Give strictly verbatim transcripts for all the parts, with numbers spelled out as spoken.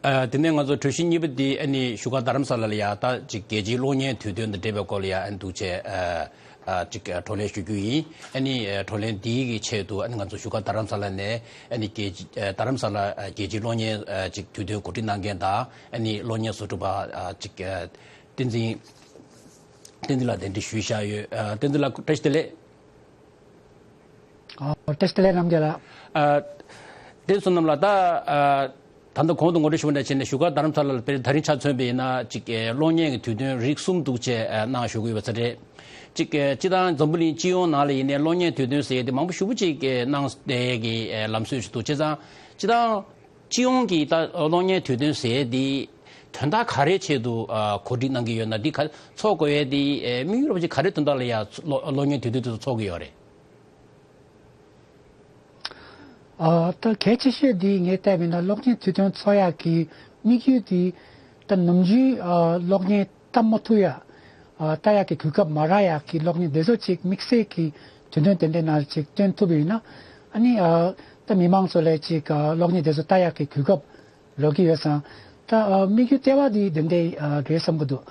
ཨ། དེ་ནས་ང་ཚོ་གྲོས་གཞི་གཉིས་པ་འདི་ཨ་ནི་བཞུགས་སྒར་རྡ་རམ་ས་ལ་ལ་ཡ་ད་ཅིག་རྒྱལ་སྤྱིའི་གློག་བརྙན་དུས་སྟོན་དང་འབྲེལ་བའི་སྐོར་ལ་ཡ་ཨ་ནི་འདུག་བྱས། ཨ། ཨ། ཅིག་ཨ། བགྲོ་གླེང་ཞུ་རྒྱུ་ཡིན། ཨ་ནི་ཨ། བགྲོ་གླེང་འདིའི་གི་ཆེད་དུ་ཨ་ནི་ང་ཚོ་བཞུགས་སྒར་རྡ་རམ་ས་ལ་ནས་ཨ་ནི་རྒྱལ་སྤྱི་ཨ། རྡ་རམ་ས་ལ་ཨ། རྒྱལ་སྤྱིའི་གློག་བརྙན་ཨ། ཅིག་དུས་སྟོན་གོ་སྒྲིག་གནང་མཁན་དང་ཨ་ནི་གློག་བརྙན་བཟོ་སྐྲུན་པ་ཨ། ཅིག་ཨ། བསྟན་འཛིན་བསྟན་འཛིན་ལགས་གདན་འདྲེན་ཞུས་བཞག་ཡོད། ཨ། བསྟན་འཛིན་ལགས་བཀྲ་ཤིས་བདེ་ལེགས། ཨ། བཀྲ་ཤིས་བདེ་ལེགས་རྣམ་རྒྱལ་ལགས། ཨ། བསྟན་བསོད་ནམས་ལགས། ད་ཨ། ད་ལྟ་གོང་དུ་ངོ་སྤྲོད་ཞུ་བ་ནང་བཞིན་ནས་བཞུགས་སྒར་རྡ་རམ་ས་ལ་ལ་དཔེར་ན་ད་རིང་ཆ་མཚོན་པ་ཡིན་ན་ཅིག་ཨེ། གློག་བརྙན་གྱི་དུས་སྟོན་རིགས་གསུམ་འདུག་བྱས་ཨེ། གནང་བཞུགས་ཀྱི་ཡོད་པ་ཙམ་རེད། ཅིག་ཨེ། སྤྱིར་བཏང་འཛམ་བུ་གླིང་སྤྱི་ཡོངས་ནང་ལ་ཡིན་ནའི་གློག་བརྙན་དུས་སྟོན་ཟེར་ཡས་དེ་མང་པོ་ཞེ་པོ་ཅིག་ཨེ། གནང་བསྡད་ཀྱི་ཨེ། ལམ་སྲོལ་ཞིག་འདུག་བྱས་ཙང་སྤྱིར་བཏང་སྤྱི་ཡོངས་ཀྱི་ད་གློག་བརྙན་དུས་སྟོན་ཟེར་ཡས་དེ་དོན་དག་ག་རེའི་ཆེད་དུ་ཨ། གོ་སྒྲིག་གནང་གི་ཡོད་ན། འདི་ག་ཚོགས་དགོས་ཡས་དེ་ཨེ། དམིགས་ཡུལ་རོབ་ཅིག་ག་རེ་དོན་དག་ལ་ཡ་གློག་གློག་བརྙན་དུས་སྟོན་དེ་ཚོ་ཚོགས་ཀྱི་ཡོད་རེད། ཨ། ད་གལ་ཆེ་ཤོས་འདི་ངས་བལྟས་པ་ཡིན་ན་གློག་བརྙན་དུས་སྟོན་ཚོགས་ཡག་གི་དམིགས་ཡུལ་འདི་ད་ནམ་རྒྱུན་ཨ། གློག་བརྙན་ལྟ་མ་ཐུབ་ཡག་ཨ། ལྟ་ཡག་གི་གོ་སྐབས་མ་རག་ཡག་གི་གློག་བརྙན་དེ་ཚོ་ཅིག་དམིགས་བསལ་གྱི་དུས་སྟོན་དེ་འདྲའི་ནང་ཅིག་སྟོན་ཐུབ་པ་ཡིན་ན་ཨ་ནི་ཨ། ད་མི་མང་ཚོ་ལ་ཅིག་ཨ། གློག་བརྙན་དེ་ཚོ་ལྟ་ཡག་གི་གོ་སྐབས་རག་གི་ཡོད་ཙང་། ད་ཨ། དམིགས་ཡུལ་ལྟེ་བ་འདི་དེ་འདྲའི་ཨ། རེད་བསམ་གྱི་འདུག་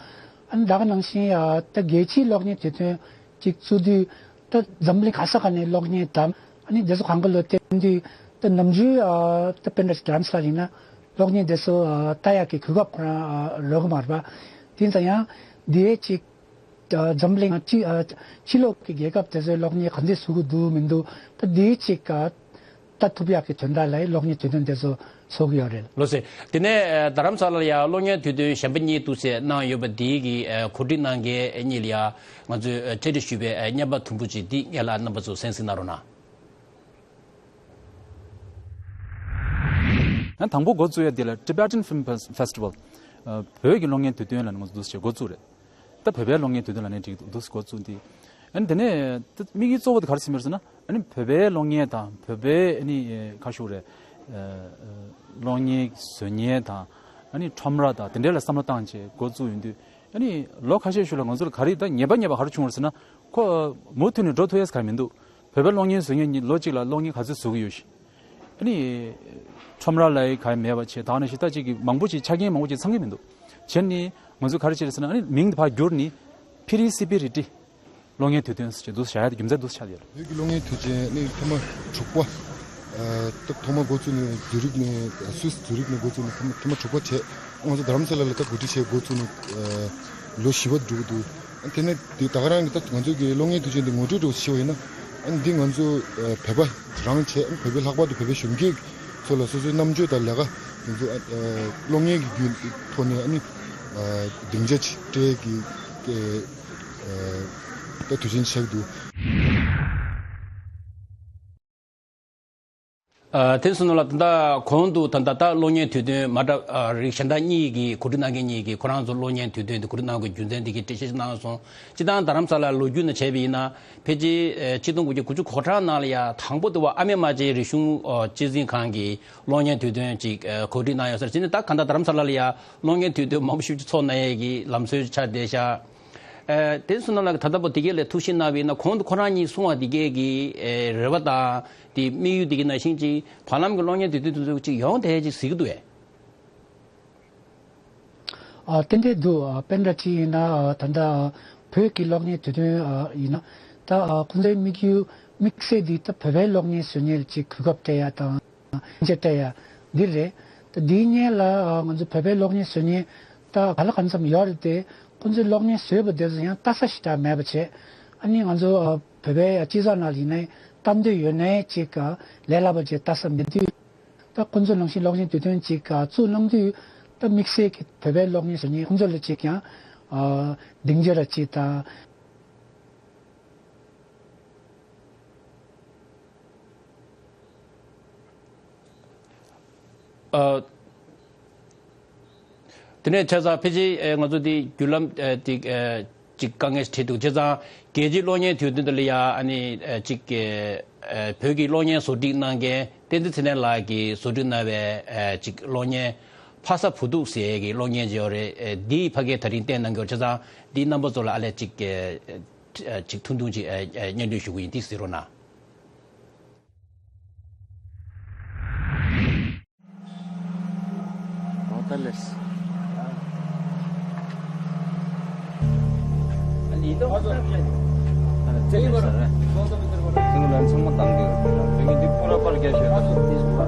ཨ་ནི་ད་ག་ནང་བཞིན་ཨ། ད་རྒྱལ་སྤྱིའི་གློག་བརྙན་དུས་སྟོན་ཅིག་བཙུགས་དུས་ད་འཛམ་གླིང་ག་ས་ག་ནས་གློག་བརྙན་དང་ཨ་ནི་དེ་ཚོ་གང་ག་ལ་བརྟེན་དུས་ད་ནམ་རྒྱུན་ཨ། ད་དཔེར་ན་རྡ་རམ་ས་ལ་ཡིན་ན་གློག་བརྙན་དེ་ཚོ་ཨ། ལྟ་ཡག་གི་གོ་སྐབས་ཁོ་རང་ཨ། རག་གི་མ་རེད་པ། དེ་ཡིན་ཙང་ཡང་དེའི་ཅིག་ཨ། འཛམ་གླིང་ཕྱི་ཨ། ཕྱི་ལོགས་ཀྱི་རྒྱལ་ཁབ་དེ་ཚོའི་གློག་བརྙན་ག་འདྲ་བཟོ་གི་འདུག་མི་འདུག་ད་དེའི་ཅིག་ཨ། ལྟ་ཐུབ་ཡག་གི་དོན་དག་ལ་གློག་བརྙན་དུས་སྟོན་དེ་ཚོ་ཚོགས་ཀྱི་ཡོད་རེད། ལགས་སོ། དེ་ནས་ཨ། རྡ་རམ་ས་ལ་ལ་ཡ་གློག་བརྙན་དུས་སྟོན་གཞན་པ་གཉིས་འདུག་ཟེར་གནང་ཡོད་པ་དེའི་གི་ཨ། གོ་སྒྲིག་གནང་མཁན་གཉིས་ལ་ཡ་ང་ཚོས་ཨ། གྲ་སྒྲིག་ཞུས་པའི་ཨ། བརྙན་པར་དུམ་བུ་ཅིག་འདི་སྔོན་ལ་རྣམ་པ་ཚོ་གསན་གཟིགས་གནང་རོགས་གནང་། ཡང་དང་པོ་འགོ་བཙུགས་ཡ་འདི་ལ་Tibetan Film Festival ཨ། བོད་ཀྱི་གློག་བརྙན་དུས་སྟོན་ལ་ནི་ང་ཚོ་འདུག་སེ་འགོ་བཙུགས་རེད། ད་བོད་པའི་གློག་བརྙན་དུས་སྟོན་ལ་ནི་འགྲིག་འདུག་སེ་འགོ་བཙུགས་འདི། ཨ་ནི་དེ་ནས་ད་དམིགས་ཡུལ་གཙོ་བོ་དེ་ག་རེ་ཟེར་མེད་ཟེར་ན། ཨ་ནི་བོད་པའི་གློག་བརྙན་དང་བོད་པའི་ཨ་ནི་ཁ་ཤོར་རེད། ཨ། གློག་བརྙན་བཟོ་མཁན་དང་ཨ་ནི་ཁྲོམ་ར་དང་དེ་འདྲ་ལ་བསམ་བློ་བཏང་བྱས་འགོ་བཙུགས་ཡོང་དུས། ཨ་ནི་ལོ་ཁ་ཤས་ཤིག་ལ་ང་ཚོ་ལ་ག་རེ་ད་ཉེས་པ་ཉེས་པ་ག་རེ་བྱུང་བ་རེད་ཟེར་ན། ཁོ་མུ་མཐུད་ནས་འགྲོ་ཐུབ་ཡས་ག་རེ་མི་འདུག་བོད་པའི་གློག་བརྙན་བཟོ་མཁན་གཉིས་ལོ་གཅིག་ལ་གློག་བརྙན་ག་ཚོད་བཟོ་གི་ཡོད་ཤག་ཨ་ནི་ཁྲོམ་ར་ལ་ག་རེ་མེད་པ་བྱས། ད་ནི་ཞེ་དྲག་ཅིག་གི་མང་པོ་ཅིག་ཆ་རྐྱེན་མང་པོ་ཅིག་ཚང་གི་མི་འདུག་བྱས་ནས་ང་ཚོས་ག་རེ་བྱས་རེད་ཟེར་ན། ཨ་ནི་མིང་དེ་ཕར་བསྒྱུར་ནས་ཕི་རི་སི་པི་རི་ཏི་གློག་བརྙན་དུས་སྟོན་ཟེར་བྱས་འདུག་སེ་བཞག་ཡ་དེ་རྒྱུ་མཚན་འདུག་སེ་ཆགས་ཡོད་རེད། བོད་ཀྱི་གློག་བརྙན་དུས་ཆེན་ནི་ཐེངས་མ་དྲུག་པ། ཨ། ད་ཐོག་མ་འགོ་བཙུགས་ནས་ཛུ་རིག་ནས། སུད་སི་ཛུ་རིག་ནས་འགོ་བཙུགས་ནས་ཐེངས་མ་ཐེངས་མ་དྲུག་པ་བྱས། ང་ཚོ་རྡ་རམ་ས་ལ་ལ་ད་གོ་སྒྲིག་བྱས་འགོ་བཙུགས་ནས་ཨ། ལོ་བཞི་པ་འགྲོ་གི་འདུག་ཨ། དེ་ནས་དེ་ད་ག་རང་གི་ད་ང་ཚོ་གི་གློག་བརྙན་དུས་ཆེན་འདི་ངོ་སྤྲོད་འདྲ་བོ་ཞུ་བ་ཡིན་ན། ཨ། འདི་ང་ཚོ་ཨ། བོད་པ་རང་བྱས། ཨ། བོད་པའི་ལྷག་པར་དུ་བོད་པའི་གཞོན་སྐྱེས་ཚོ་ལ་སོ་སོའི་རྣམ་དཔྱོད་དང་ལས་ཀ་དེ་ཚོ་ཨ། གློག་བརྙན་གྱི་བརྒྱུད་ཐོག་ནས་ཨ་ནི་ཨ། སྡིངས་ཆ་ཅིག་སྤྲད་ཀྱི་ཨ། ད་དུས་ཆེན་ཆགས་འདུག་ཨ། དེ་སོང་ན་ལ་ད་ལྟ་གོང་དུ་ད་ལྟ་ད་གློག་བརྙན་དུས་སྟོན་མ་འདྲ་ཨ། རིགས་གཞན་དག་གཉིས་ཀྱི་གོ་སྒྲིག་གནང་མཁན་གཉིས་ཀྱིས་ཁོ་རང་ཚོ་གློག་བརྙན་དུས་སྟོན་དེ་གོ་སྒྲིག་གནང་དགོས་རྒྱུ་མཚན་དེ་གའི་འགྲེལ་བཤད་གནང་སོང་། སྤྱིར་བཏང་རྡ་རམ་ས་ལ་ལོ་རྒྱུས་ནང་བྱས་པ་ཡིན་ན། ཕལ་ཆེར་ཨ། ཆིག་སྟོང་དགུ་བརྒྱ་དགུ་བཅུ་གོ་གྲངས་ནང་ལ་ཡ་དང་པོ་དེ་བ་ཨ་མེ་རྨ་ཆེན་རིག་གཞུང་ཨ། གཅེས་འཛིན་ཁང་གིས་གློག་བརྙན་དུས་སྟོན་ཅིག་ཨ། གོ་སྒྲིག་གནང་ཡོད་ས་རེད། དེ་ནས་ད་གང་ལྟར་རྡ་རམ་ས་ལ་ལ་ཡ་གློག་བརྙན་དུས་སྟོན་མང་པོ་ཞིག་ཚོགས་གནང་ཡས་ཀྱི་ལམ་སྲོལ་ཆགས་བསྡད་ཤག་ཨ། དེ་སོང་ན་ལ་ད་ལྟ་བར་དེ་གའི་ལ་ཐུགས་ཞིབ་གནང་བ་ཡིན་ན། གོང་དུ་ཁོ་རང་གཉིས་གསུངས་པ་དེ་གའི་གི་ཨ། རེ་བ་དང་དེ་དམིགས་ཡུལ་དེ་གའི་ནང་བཞིན་ཅིག་བར་ལམ་གྱི་གློག་བརྙན་དུས་སྟོན་དེ་ཚོ་ཅིག་ཡོང་བསྡད་ཅིག་གཟིགས་ཀྱི་འདུག་ཨེ། ཨ། ཏན་ཏན་འདུག་ཨ། དཔེར་ན་ཅིག་ཡིན་ན་ཨ། ད་ལྟ་ཨ། བོད་ཀྱི་གློག་བརྙན་དུས་སྟོན་ཨ། ཡིན་ན་ད་ཨ། ཁོང་ཚོའི་དམིགས་ཡུལ་དམིགས་བསལ་འདི་ད་བོད་པའི་གློག་བརྙན་བཟོ་མཁན་ལ་ཅིག་གོ་སྐབས་སྤྲད་ཡ་དང་། སྙིང་རྗེ་སྤྲད་ཡ་འདི་རེད། ད་འདིའི་སྔོན་ལ་ང་ཚོ་བོད་པའི་གློག་བརྙན་བཟོ་མཁན་ད་ག་ལ་གང་འཚམ་ཡོད་རེད་དེ། ཁོང་ཚོའི་གློག་བརྙན་བཟོས་པ་དེ་ཚོ་ཡང་ལྟ་ས་ཞེ་དྲག་མེད་པ་བྱས། ཨ་ནི་ང་ཚོ་བོད་པའི་སྤྱི་ཚོགས་ནང་ལ་ཡིན་ནའི་ལྟ་འདོད་ཡོད་ནའི་ཅིག་ལས་སླ་པོ་བྱས་ལྟ་ས་མེད་དུས། ད་ཁོང་ཚོ་ནང་བཞིན་གློག་བརྙན་དུས་སྟོན་ཅིག་བཙུགས་གནང་དུས། ད་དམིགས་བསལ་གྱི་བོད་པའི་གློག་བརྙན་བཟོ་མཁན་ཁོང་ཚོ་ལ་ཅིག་ཡང་སྡིངས་ཆ་ར་ཅིག་དང་། ཨ། དེ་ནས་བྱས་ཙང་ཕལ་ཆེར་ཨ། ང་ཚོ་དེ་བརྒྱུད་ལམ་ཨ། དེ་ཨ། ཅིག་དཀའ་ངལ་འཕྲད་འདུག་བྱས་ཙང་རྒྱལ་སྤྱིའི་གློག་བརྙན་དུས་སྟོན་དེ་ལ་ཡ་ཨ་ནི་ཨ། ཅིག་ཨ། བོད་ཀྱི་གློག་བརྙན་བཟོ་སྒྲིག་གནང་མཁན་བསྟན་འཛིན་ཚེ་བརྟན་ལགས་ཀྱིས་བཟོ་སྒྲིག་གནང་བའི་ཨ། ཅིག་གློག་བརྙན་ཕ་ས་བུ་སྡུག་ཟེར་གྱི་གློག་བརྙན་ཅིག་ཡོད་རེད། ཨ། འདིའི་ཕ་གིར་ད་རིང་བསྟན་གནང་གི་ཡོད། བྱས་ཙང་འདིའི་རྣམ་པ་ཚོ་ལ་ཨ་ལས་ཅིག་ཨ། ཅིག་ཐུང་ཐུང་ཅིག་ཨ། ཨ། སྙན་སྒྲོན་ཞུ་གི་ཡིན། འདི་གཟིགས་རོགས་གནང་། ད་ལེས། ཨ་ནི་ད་ཨ་ནི་རྩེ་ལེ་ས་རེད། ཚང་མ་ཚང་མ་བཏང་གི་ཡོད། དེ་ནི་འདི་ཕུ་ར་པར་རྒྱ་ཤོད་ད་སོ་ཏིས་པ།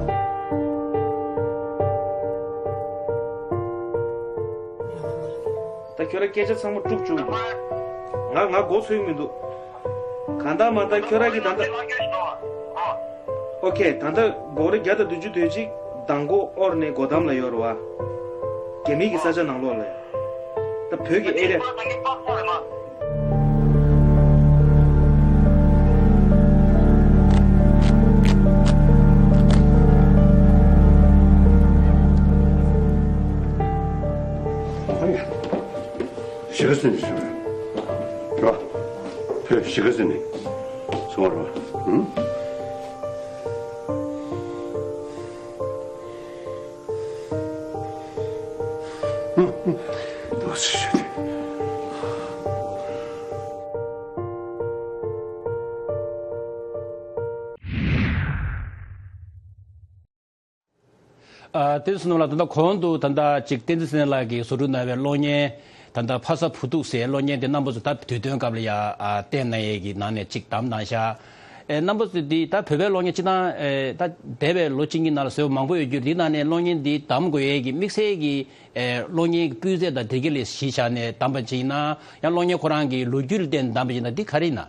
ད་ཁྱོད་ར་སྐད་ཆ་ཚང་མ་དཀྲུག་བཅུག་འདུག་ང་ང་མགོ་ཚོས་མི་འདུག་གང་ལྟར་མ་ལྟར་ཁྱོད་ར་གི་ད་ལྟ། ཨོ་ཁེ། ད་ལྟ་སྒོར་ར་བརྒྱ་དང་བདུན་ཅུ་དོན་གཅིག་མདང་དགོང་ཨོར་ནས་སྒོ་འདམ་ལ་ཡོད་རེད་བ། རྒྱ་མི་གི་ས་ཆ་ནང་ལོགས་ལ་ཡ། ད་བོད་ཀྱི་ཨེ་རི་ཡ། གཞིས་ཀ་རྩེ་ནས་ཞུ་རེད་བ། བོད་གཞིས་ཀ་རྩེ་ནས་སོང་བ་རེད་བ། ཨང་། ཨ། དེ་སོང་ལ་ད་ལྟ་གོང་དུ་ད་ལྟ་ཅིག་བསྟན་འཛིན་བསོད་ནམས་ལགས་ཀྱིས་བཟོ་སྒྲུབ་གནང་བའི་གློག་བརྙན། ད་ལྟ་ཕ་ས་བུ་ཐུག་ཟེར་གློག་བརྙན་དེ་རྣམ་པ་ཚོ་ད་དུས་སྟོན་སྐབས་ལ་ཡ་ཨ་བསྟན་གནང་ཡས་ཀྱི་ནང་ནས་ཅིག་བདམས་གནང་ཤག་ཨེ། རྣམ་པ་ཚོ་འདི་ད་བོད་པའི་གློག་བརྙན་སྤྱིར་བཏང་ཨེ་ད་འདས་པའི་ལོ་གཅིག་གཉིས་ནང་ལ་བཟོས་པ་མང་པོ་ཡོད་རྒྱུ་འདི་ནང་ནས་གློག་བརྙན་འདི་བདམས་དགོས་ཡས་ཀྱི་དམིགས་བསལ་གྱི་ཨེ་གློག་བརྙན་གྱི་སྤུས་ཚད་དང་དེ་ག་ལ་གཞི་བཞག་ནས་བདམས་པ་ཅིག་ཡིན་ན། ཡང་གློག་བརྙན་ཁོ་རང་གི་ལོ་རྒྱུས་ལ་བརྟེན་ནས་བདམས་པ་ཅིག་ཡིན་ན། འདི་ག་རེ་ཡིན་ན།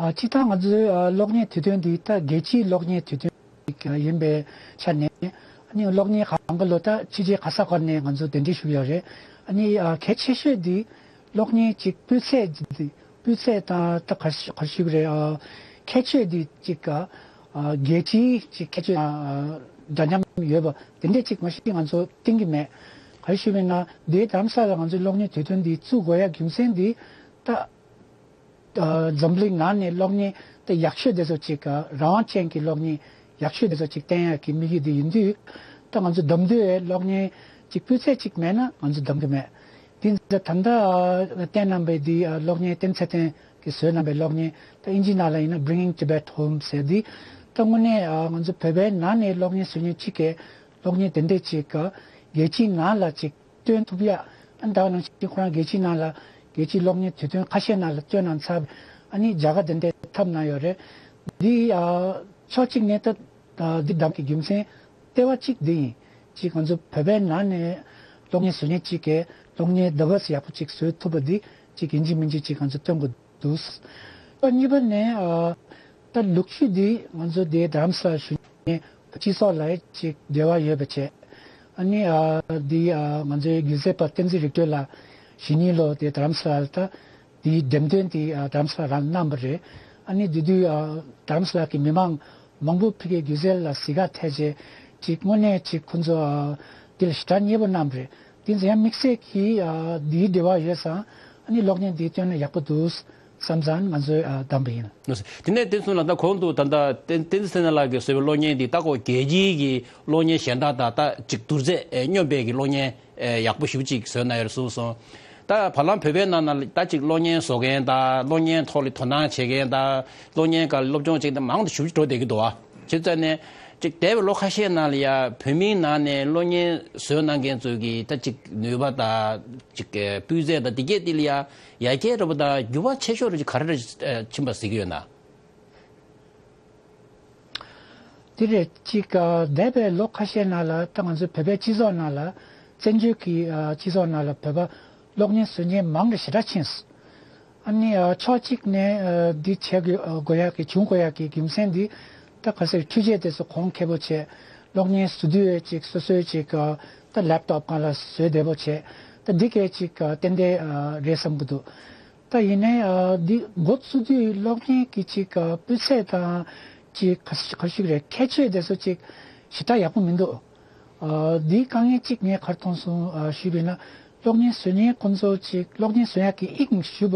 ཨ། སྤྱིར་བཏང་ང་ཚོའི་ཨ་གློག་བརྙན་དུས་སྟོན་འདི་ད་རྒྱལ་སྤྱིའི་གློག་བརྙན་དུས་སྟོན་ཞིག་ཡིན་པའི་ཆ་ནས། ཨ་ནི་གློག་བརྙན་གང་ག་ལོ་ད་ཕྱི་རྒྱལ་ག་ས་ག་ནས་ང་ཚོ་གདན་འདྲེན་ཞུས་ཡོད་རེད། ཨ་ནི་ཨ་གལ་ཆེ་ཤོས་འདི་གློག་བརྙན་ཅིག་སྤུས་ཚད་འདི་སྤུས་ཚད་དང་ད་ག་ཞུ་ག་ཞུ་གི་རེད། ཨ་ཁྱད་ཆོས་འདི་ཅིག་ཨ་རྒྱལ་སྤྱིའི་ཅིག་ཁྱད་ཆོས་དང་ཨ་འདྲ་མཉམ་ཡོད་པ་དེ་འདྲས་ཅིག་མ་གཞི་ང་ཚོ་བསྟན་གྱི་མེད། ག་རེ་ཞུས་པ་ཡིན་ན་འདིའི་རྡ་རམ་ས་ལ་ང་ཚོའི་གློག་བརྙན་དུས་སྟོན་འདི་བཙུགས་དགོས་ཡ་རྒྱུ་མཚན་འདི་ད། ཨ་འཛམ་གླིང་ནང་ནས་གློག་བརྙན་དེ་ཡག་ཤོས་དེ་ཚོ་ཅིག་ཨ་རང་དབང་ཅན་གྱི་གློག་བརྙན་ཡག་ཤོས་དེ་ཚོ་ཅིག་བསྟན་ཡག་གི་དམིགས་ཡུལ་དེ་ཡིན་དུས། ད་ང་ཚོ་བདམས་དུས་གློག་བརྙན་ཅིག་སྤུས་ཚད་ཅིག་མེད་ན་ང་ཚོ་བདམས་གི་མེད། དེ་ཚོ་ད་ལྟ་ཨ་བསྟན་གནང་པའི་འདི་ཨ་གློག་བརྙན། བསྟན་ཚེ་བརྟན་གྱིས་བཟོས་གནང་པའི་གློག་བརྙན། ད་ཨིན་ཇི་ནང་ལ་ཡིན་ན་Bringing Tibet Home ཟེར་འདི། ད་དངོས་གནས་ཨ་ང་ཚོ་བོད་པའི་ནང་ནས་གློག་བརྙན་བཟོ་མཁན་གཅིག་གིས་གློག་བརྙན་དེ་འདྲས་ཅིག་ཨ་རྒྱལ་སྤྱིའི་ནང་ལ་ཅིག་སྟོན་ཐུབ་ཡ། ཨ་ནི་ད་ག་ནང་བཞིན་ཁོ་རང་རྒྱལ་སྤྱིའི་ནང་ལ་རྒྱལ་སྤྱིའི་གློག་བརྙན་དུས་སྟོན་ཁ་ཤས་ནང་ལ་སྟོན་གནང་ཚར། ཨ་ནི་རྒྱལ་ཁ་དེ་འདྲའི་ཐོབ་གནང་ཡོད་རེད། འདི་ཨ་ཕྱོགས་གཅིག་ནས་ད་ཨ་འདི་བདམས་ཀྱི་རྒྱུ་མཚན་ལྟེ་བ་གཅིག་འདི་ཡིན། གཅིག་ང་ཚོ་བོད་པའི་ནང་ནས་གློག་བརྙན་བཟོ་མཁན་གཅིག་གིས་གློག་བརྙན་འདི་འདྲས་ཡག་པོ་གཅིག་བཟོ་ཐུབ་པ་འདི་གཅིག་ཡིན་གཅིག་མིན་གཅིག་གཅིག་ང་ཚོ་སྟོན་དགོས་འདུག་ཨ་གཉིས་པ་ནས་ཨ་ད་ལོ་རྒྱུས་འདི་ང་ཚོ་འདི་རྡ་རམ་ས་ལ་བཞུགས་མཁན་སྤྱི་ཚོགས་ལ་ཅིག་འབྲེལ་བ་ཡོད་པ་བྱས། ཨ་ནི་ཨ་འདི་ཨ་ང་ཚོའི་སྒྱུ་རྩལ་པ་བསྟན་འཛིན་རིག་གྲོལ་ལགས་གཞེས་ནིང་ལོ་དེ་རྡ་རམ་ས་ལ་ད་འདིའི་འགྲེམས་སྟོན་དེ་ཨ་རྡ་རམ་ས་ལ་རང་གནང་བ་རེད། ཨ་ནི་དེ་དུས་ཨ་རྡ་རམ་ས་ལ་གི་མི་མང་མང་པོ་ཕ་གིའི་སྒྱུ་རྩལ་ལ་གཟིགས་ག་ཐད་བྱས་ཅིག་དངོས་གནས་ཅིག་ཁོང་ཚོ་ཨ་འདི་ལ་ཞེ་དྲག་མཉེས་པོ་གནང་བ་རེད། དེ་ཚོ་ཡང་དམིགས་བསལ་གྱིས་ཨ་འདིའི་འབྲེལ་བ་ཡོད་ཙང་ཨ་ནི་གློག་བརྙན་འདི་སྟོན་ན་ཡག་པོ་འདུག་བསམ་ཙང་ང་ཚོས་ཨ་བདམས་པ་ཡིན། དེ་ནས་དེ་སོང་ལ་ད་གོང་དུ་ད་ལྟ་བསྟན་བསྟན་འཛིན་བསོད་ནམས་ལགས་ཀྱིས་བཟོས་པའི་གློག་བརྙན་འདི་ད་ཁོ་རྒྱལ་སྤྱིའི་གི་གློག་བརྙན་གཞན་དག་དང་ད་ཅིག་བསྡུར་ཚད་ཨེ་སྙོམས་པའི་གི་གློག་བརྙན་ཨེ་ཡག་པོ་ཞེ་པོ་ཅིག་བཟོས་གནང་ཡོད་རེད་གསུངས་སོང་། ད་བར་ལམ་བོད་པའི་ནང་ན་ད་ཅིག་གློག་བརྙན་བཟོ་མཁན་དང་གློག་བརྙན་ཐོག་ལ་དོ་སྣང་བྱེད་མཁན་དང་གློག་བརྙན་སྒང་ལ་སློབ་སྦྱོང་བྱེད་མཁན་དེ་མང་དུ་ཞེ་པོ་ཅིག་འགྲོ་བསྡད་ཀྱི་འདུག་བ། བྱས་ཙང་ནས་ཅིག་འདས་པའི་ལོ་ཁ་ཤས་ནང་ལ་ཡ་བོད་མིའི་ནང་ནས་གློག་བརྙན་བཟོས་གནང་མཁན་ཚོ་གི་ད་ཅིག་ནུས་པ་དང་ཅིག་སྤུས་ཚད་དང་དེ་གས་དེ་ལ་ཡ་ཡར་རྒྱས་འགྲོ་བ་དང་འགྱུར་བ་ཆེ་ཤོས་རུ་ཅིག་ག་རེ་རེ་ཕྱིན་པ་གཟིགས་ཀྱི་ཡོད་ན། དེ་རེད། གཅིག་ཨ་འདས་པའི་ལོ་ཁ་ཤས་ནང་ལ་ད་ང་ཚོའི་བོད་པའི་སྤྱི་ཚོགས་ནང་ལ་བཙན་བྱོལ་གྱི་ཨ་སྤྱི་ཚོགས་ནང་ལ་བོད་པ་གློག་བརྙན་བཟོ་མཁན་མང་རུ་ཞེ་དྲག་ཕྱིན་སོང་། ཨ་ནི་ཨ་ཕྱོགས་གཅིག་ནས་ཨ་འདི་བྱེད་དགོས་དགོས་ཡག་གི་བྱུང་དགོས་ཡག་གི་རྒྱུ་མཚན་འདི་ད་ག་ཟེར་འཕྲུལ་ཆས་དེ་ཚོ་གོང་ཁེ་པོ་བྱས། གློག་བརྙན་བཟོ་དུས་ཅིག་སོ་སོའི་ཅིག་ཨ་ད་ལེབ་ཊོབ་སྒང་ལ་བཟོས་བདེ་པོ་བྱས། ད་འདི་གས་ཅིག་ཨ་ཏན་ཏན་ཨ་རེད་བསམ་གྱི་འདུག་ད་ཡིན་ནའི་ཨ་འདི་འགོ་བཙུགས་དུས་གློག་བརྙན་གྱི་ཅིག་ཨ་སྤུས་ཚད་དང་ཅིག་ག་ག་ཞིག་རེད། ཁྱད་ཆོས་དེ་ཚོ་ཅིག་ཞེ་དྲག་ཡག་པོ་མི་འདུག་ཨ་འདིའི་དཀའ་ངལ་གཅིག་ངས་ག་རེ་མཐོང་སོང་ཨ་ཞུས་པ་ཡིན་ན། གློག་བརྙན་བཟོ་མཁན་ཁོང་ཚོ་ཅིག་གློག་བརྙན་བཟོ་ཡག་གི་དབྱིངས་ཞུ་བ་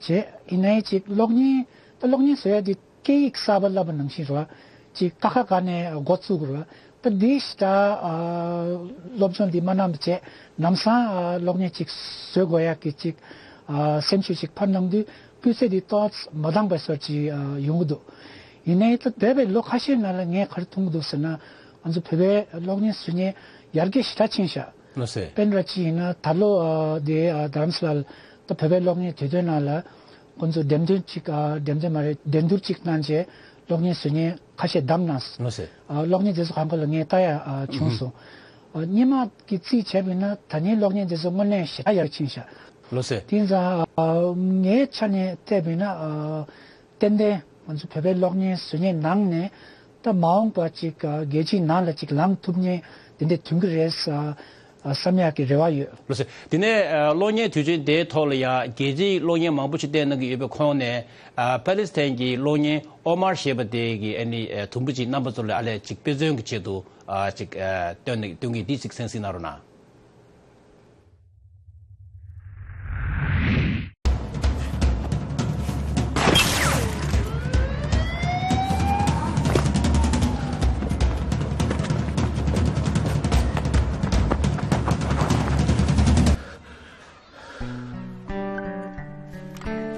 བྱས། ཡིན་ནའི་ཅིག་གློག་བརྙན་ད་གློག་བརྙན་བཟོ་ཡག་འདི་སྐད་ཡིག་གསར་པ་བསླབ་པ་ནང་བཞིན་རེད་བ། ཅིག་ཀ་ཁ་ག་ནས་འགོ་བཙུགས་དགོས་རེད་བ། ད་འདི་ཞེ་དྲག་ཨ་སློབ་སྦྱོང་འདི་མ་གནང་བ་བྱས། ལམ་སང་ཨ་གློག་བརྙན་ཅིག་བཟོ་དགོས་ཡག་གི་ཅིག་ཨ་སེམས་ཤུགས་ཅིག་འཕར་གནང་དུས་སྤུས་ཚད་འདི་ཏོག་ཙམ་མ་འདང་བའི་བཟོ་ཅིག་ཨ་ཡོང་གི་འདུག་ཡིན་ནའི་ད་འདས་པའི་ལོ་ཁ་ཤས་ནང་ལ་ངས་ག་རེ་མཐོང་གི་འདུག་ཟེར་ན། ང་ཚོ་བོད་པའི་གློག་བརྙན་བཟོ་མཁན་ཡར་རྒྱས་ཞེ་དྲག་ཕྱིན་ཤག་ལགས་སེ། དཔེར་ན་ཅིག་ཡིན་ན་ད་ལོ་ཨ་དེ་ཨ་རྡ་རམ་ས་ལ་ད་བོད་པའི་གློག་བརྙན་དུས་སྟོན་ནང་ལ་ཁོང་ཚོ་འགྲེམས་སྟོན་ཅིག་ཨ་འགྲེམས་སྟོན་མ་རེད། འགྲན་བསྡུར་ཅིག་གནང་རྗེས་གློག་བརྙན་བཟོ་མཁན་ཁ་ཤས་བདམས་གནང་སོང་། ལགས་སེ། ཨ་གློག་བརྙན་དེ་ཚོ་གང་ག་ལ་ངས་ལྟ་ཡ་ཨ་བྱུང་སོང་། ཨ་སྔོན་མ་གི་རྩིས་བྱས་པ་ཡིན་ན་ད་ལྟའི་གློག་བརྙན་དེ་ཚོ་དངོས་གནས་ཞེ་དྲག་ཡར་ཕྱིན་ཤག་ལགས་སེ། དེ་ཙང་ཨ་ངའི་ཆ་ནས་བལྟས་པ་ཡིན་ན་ཨ་ཏན་ཏན་ང་ཚོ་བོད་པའི་གློག་བརྙན་བཟོ་མཁན་ནང་ནས་ད་མ་འོངས་པ་ཅིག་རྒྱལ་སྤྱིའི་ནང་ལ་ཅིག་ལངས་ཐུབ་མཁན་དེ་འདྲ་ཐོན་གྱི་རེད་བསམ་ཡག་གི་རེ་བ་ཡོད། ལགས་སེ། དེ་ནས་གློག་བརྙན་དུས་ཆེན་དེའི་ཐོག་ལ་ཡང་རྒྱལ་སྤྱིའི་གློག་བརྙན་མང་པོ་ཞིག་བསྟན་གནང་གི་ཡོད་པའི་ཁོངས་ནས་པེ་ལི་སི་ཐན་གྱི་གློག་བརྙན་ཨོ་མར་ཞེས་པ་དེ་གི་ཨ་ནི་དུམ་བུ་ཅིག་རྣམ་པ་ཚོ་ལ་ཨ་ལས་ཅིག་དཔེ་མཚོན་གྱི་ཆེད་དུ་ཅིག་སྟོན་སྟོན་གྱི་འདི་ཅིག་གསན་གཟིགས་གནང་རོགས་གནང་།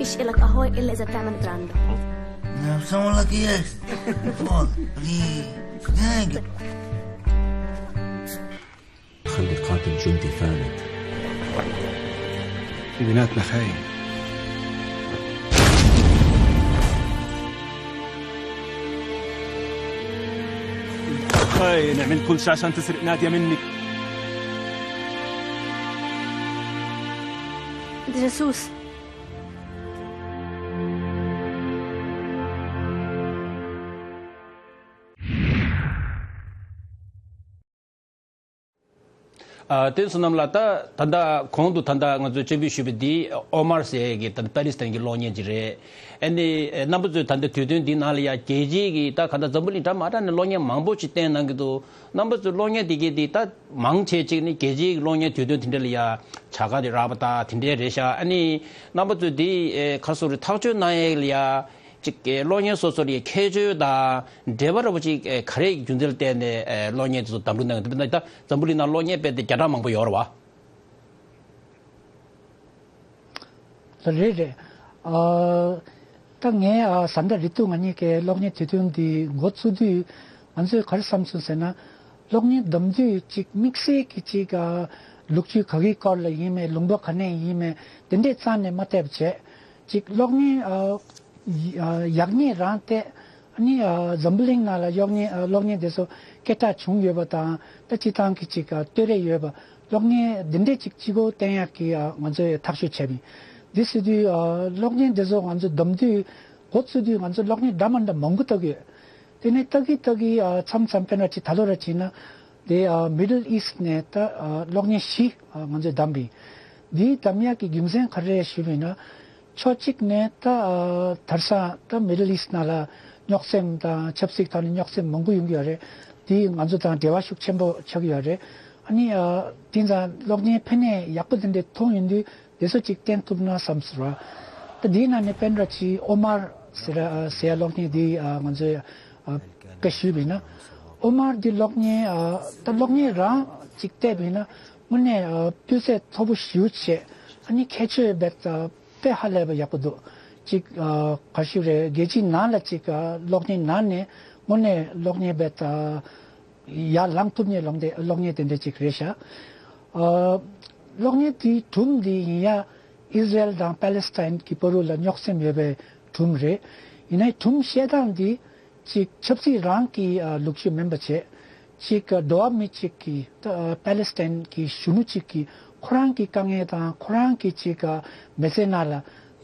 Fish ila kahoy ila is a taman brando. Someone like yes. Phone, please. Thank you. خلي قاتل جندي ثالث. في بيناتنا خاين. خاين، عملت كل شيء عشان تسرق نادية مني. انت جاسوس. ཨ། བསྟན་སྲུང་རྣམས་ལ། ད་ད་ལྟ་གོང་དུ་ད་ལྟ་ང་ཚོས་སྤྱན་འབུལ་ཞུས་པ་འདི་ཨོ་མར་ཟེར་གྱི་ད་ལྟ་པ་ལི་སི་ཐན་གྱི་གློག་བརྙན་ཅིག་རེད། ཨ་ནི་རྣམ་པ་ཚོས་ད་ལྟ་དུས་སྟོན་འདི་ནང་ལ་ཡ་རྒྱལ་སྤྱིའི་གི་ད་ག་ད་འཛམ་བུ་གླིང་འདྲ་མ་འདྲ་ནས་གློག་བརྙན་མང་པོ་ཞིག་བསྟན་གནང་གི་འདུག་རྣམ་པ་ཚོས་གློག་བརྙན་འདི་གའི་འདི་ད་མང་ཆེ་ཅིག་ནི་རྒྱལ་སྤྱིའི་གློག་བརྙན་དུས་སྟོན་དེ་འདྲ་ལ་ཡ་བྱ་དགའ་དེ་རག་པ་ད་དེ་འདྲ་རེད་ཤག་ཨ་ནི་རྣམ་པ་ཚོས་འདི་ཨེ་ག་སོ་རེ་ཐག་གཅོད་གནང་ཡས་ལ་ཡ། ཅིག་གི་གློག་བརྙན་སོ་སོ་ལ་ཁྱད་ཆོས་དང་འབྲེལ་བ་འདྲ་པོ་ཅིག་ག་རེ་རྒྱུ་མཚན་ལ་བརྟེན་ནས་གློག་བརྙན་དེ་ཚོ་བདམས་རུ་གནང་གི་འདུག་ད་འཛམ་བུ་གླིང་ནང་གློག་བརྙན་སྤེལ་ཏེ་བརྒྱ་ཕྲག་མང་པོ་ཡོད་རེད་བ། ལགས་རེད་རེད། ཨ། ད་ངས་ཨ་བཟའ་ཟླ་རེ་ཏུ་ང་གཉིས་ཀས་གློག་བརྙན་དུས་སྟོན་འདི་འགོ་བཙུགས་དུས་ང་ཚོས་ག་རེ་བསམ་སོང་ཟེར་ན། གློག་བརྙན་བདམས་དུས་ཅིག་དམིགས་བསལ་གྱི་ཅིག་ཨ་ལོ་རྒྱུས་ག་གི་སྐོར་ལ་ཡིན་མིན། ལུང་པ་ག་ནས་ཡིན་མིན། དེ་འདྲས་རྩ་ནས་མ་བལྟས་པ་བྱས། ཅིག་གློག་བརྙན་ཨ། ཡག་ཉེས་རང་བལྟས། ཨ་ནི་འཛམ་བུ་གླིང་ནང་ལ་གློག་བརྙན་གློག་བརྙན་དེ་ཚོ་སྐད་གྲགས་བྱུང་ཡོད་པ་དང་། ད་སྤྱིར་བཏང་གི་ཅིག་བསྟོད་ར་ཡོད་པ། གློག་བརྙན་འདི་འདྲས་ཅིག་གཅིག་པོ་བསྟན་ཡག་གི་ང་ཚོས་ཐག་གཅོད་བྱས་པ་ཡིན། འདི་ཟེར་དུས་གློག་བརྙན་དེ་ཚོ་ང་ཚོ་བདམས་དུས། འགོ་བཙུགས་དུས་ང་ཚོ་གློག་བརྙན་འདྲ་མ་འདྲ་མང་པོ་ལྟ་གི་ཡོད། དེ་ནས་ལྟ་གི་ལྟ་གི་མཚམས་མཚམས་དཔེར་ན་ཅིག་ད་ལོ་ར་བྱས་ན། དེ་Middle East ནས་ད་གློག་བརྙན་བཞི་ང་ཚོས་བདམས་པ་ཡིན། འདི་བདམས་ཡག་གི་རྒྱུ་མཚན་ག་རེ་རེད་ཞུས་པ་ཡིན་ན། ཕྱོགས་གཅིག་ནས་ད་དེང་སང་ད་Middle East ནང་ལ་རྙོག་སེམས་དང་ཆབ་སྲིད་ཐོག་ནས་རྙོག་སེམས་མང་པོ་ཡོང་གི་ཡོད་རེད། དེ་ང་ཚོ་དང་འབྲེལ་བ་ཤུགས་ཆེན་པོ་ཆགས་ཀྱི་ཡོད་རེད། ཨ་ནི་དེང་སང་གློག་བརྙན་ཕན་ནུས་ཡག་པོ་དེ་འདྲ་མཐོང་ཡོང་དུས་དེ་ཚོ་ཅིག་བསྟན་ཐུབ་ན་བསམ་སོང་ར། ད་དེའི་ནང་ནས་དཔེར་ན་ཅིག་ཨོ་མར་ཟེར་ཟེར་ཡག་གློག་བརྙན་འདི་ང་ཚོས་དཔེ་ཞུས་པ་ཡིན་ན། ཨོ་མར་འདི་གློག་བརྙན་ད་གློག་བརྙན་རང་ཅིག་བལྟས་པ་ཡིན་ན་དངོས་གནས་སྤུས་ཚད་མཐོ་པོ་ཞེ་པོ་བྱས། ཨ་ནི་ཁྱད་ཆོས་རྦད་དཔེ་ཧ་ལས་པ་ཡག་པོ་འདུག་ཅིག་ཨ་ག་ཞུ་རེད། རྒྱལ་སྤྱིའི་ནང་ལ་ཅིག་ཨ་གློག་བརྙན་ནང་ནས་དངོས་གནས་གློག་བརྙན་རྦད་ཨ་ཡར་ལངས་ཐུབ་མཁན་གློག་བརྙན་གློག་བརྙན་དེ་འདྲ་ཅིག་རེད་ཤག་ཨ་གློག་བརྙན་དེའི་སྒྲུང་འདི་ཡིན་ཡ་ཨིས་ར་ཨེལ་དང་པ་ལེ་སི་ཐན་གྱི་བར་ལ་རྙོག་སེམས་ཡོད་པའི་སྒྲུང་རེད། ཡིན་ནའི་སྒྲུང་བཤད་སྟངས་འདི། གཅིག་ཆབ་སྲིད་རང་གི་ཨ་ལོ་རྒྱུས་མིན་པ་བྱས། གཅིག་ཨ་འགྲོ་བ་མི་གཅིག་གིས་ད་ཨ་པ་ལེ་སི་ཐན་གྱི་གཞོན་ནུ་གཅིག་གིས་ཁོ་རང་གི་དཀའ་ངལ་དང་ཁོ་རང་གི་གཅིག་ཨ་མི་ཚེ་ནང་ལ་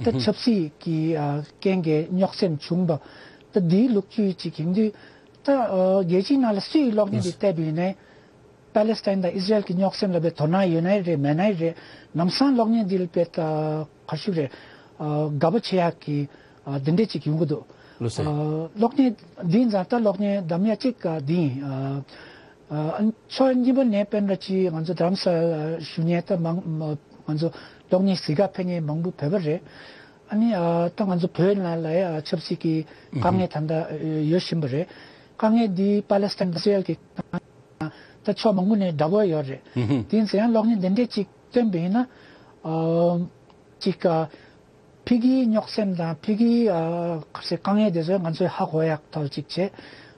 ད་ཆབ་སྲིད་ཀྱི་ཨ་རྐྱེན་གྱིས་རྙོག་སེམས་བྱུང་བ། ད་འདིའི་ལོ་རྒྱུས་གཅིག་ཡིན་དུས། ད་ཨ་རྒྱལ་སྤྱིའི་ནང་ལ་སུས་གློག་བརྙན་འདི་བལྟས་པ་ཡིན་ནའི། པ་ལེ་སི་ཐན་དང་ཨིས་ར་ཨེལ་གྱི་རྙོག་སེམས་ལ་བའི་དོ་སྣང་ཡོད་ནའི་རེད། མེད་ནའི་རེད། ལམ་སང་གློག་བརྙན་འདི་ལ་བའི་ག་ཞུ་རེད། དགའ་པོ་བྱེད་ཡག་གི་འདི་འདྲས་ཅིག་ཡོང་གི་འདུག་ལགས་སོ། གློག་བརྙན་འདི་ཙང་ད་གློག་བརྙན་བདམས་ཡག་ཅིག་འདི་ཡིན། ཕྱོགས་གཉིས་པ་ནས་དཔེར་ན་ཅིག་ང་ཚོ་རྡ་རམ་ས་ལ་བཞུགས་མཁན་ད་མང་ང་ཚོ་གློག་བརྙན་གཟིགས་ག་ཕེབས་མཁན་མང་པོ་བོད་པ་རེད། ཨ་ནི་ད་ང་ཚོ་བོད་ནང་ལ་ཡ་ཆབ་སྲིད་ཀྱི་དཀའ་ངལ་ད་ལྟ་ཡོད་བཞིན་པ་རེད། དཀའ་ངལ་འདི་པ་ལེ་སི་ཐན་ཨིས་ར་ཨེལ་གྱི་ད་ཕྱོགས་མང་པོ་ནས་འདྲ་པོ་ཡོད་རེད། དེ་ཡིན་ཙང་ཡང་གློག་བརྙན་འདི་འདྲས་ཅིག་སྟོན་པ་ཡིན་ན། ཨ་ཅིག་ཨ་ཕ་གིའི་རྙོག་སེམས་དང་ཕ་གིའི་ཨ་ག་རེ་ཟེར་དཀའ་ངལ་དེ་ཚོ་ང་ཚོས་ཧ་གོ་ཡག་ཐོག་ཅིག་བྱས།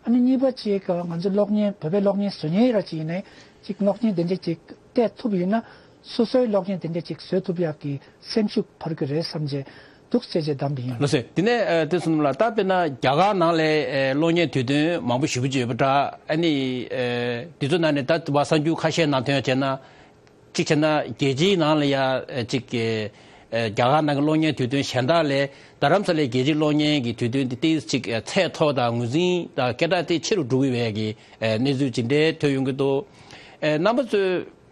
ཨ་ནི་གཉིས་པ་ཅིག་ང་ཚོ་གློག་བརྙན་བོད་པའི་གློག་བརྙན་བཟོ་མཁན་ར་ཅིག་ཡིན་ནའི་ཅིག་གློག་བརྙན་དེ་འདྲ་ཅིག་བལྟས་ཐུབ་ཡིན་ན་སོ་སོའི་གློག་བརྙན་དེ་འདྲ་ཅིག་བཟོ་ཐུབ་ཡག་གི་སེམས་ཤུགས་འཕར་གི་རེད་བསམ་བྱས་འདུག་ཟེར་བྱས་བདམས་པ་ཡིན། ལགས་སོ། དེ་ནས་ཨ་དེ་སོང་ལ་ད་དཔེར་ན་རྒྱ་གར་ནང་ལ་ཨ་གློག་བརྙན་དུས་སྟོན་མང་པོ་ཞེ་པོ་ཅིག་ཡོད་པ་འདྲ། ཨ་ནི་ཨ་དེ་ཚོ་ནང་ནས་ད་བ་གསར་འགྱུར་ཁ་ཤས་ནང་ཐོན་ཡག་བྱས་ན། གཅིག་བྱས་ན་རྒྱལ་སྤྱིའི་ནང་ལ་ཡ་ཨ་གཅིག་གི་ཨ་རྒྱ་གར་ནང་གི་གློག་བརྙན་དུས་སྟོན་གཞན་དག་ལས་རྡ་རམ་ས་ལའི་རྒྱལ་སྤྱིའི་གློག་བརྙན་གྱི་དུས་སྟོན་དེ་ཏོག་ཙམ་ཅིག་ཨ་ཚད་མཐོ་དང་ངོས་འཛིན་དང་སྐད་གྲགས་དེ་ཆེ་རུ་འགྲོ་གི་ཡོད་པའི་གི་ཨ་གནས་ཚུལ་ཇི་འདྲའི་ཐོན་ཡོང་གི་འདུག། ཨ་རྣམ་པ་ཚོས་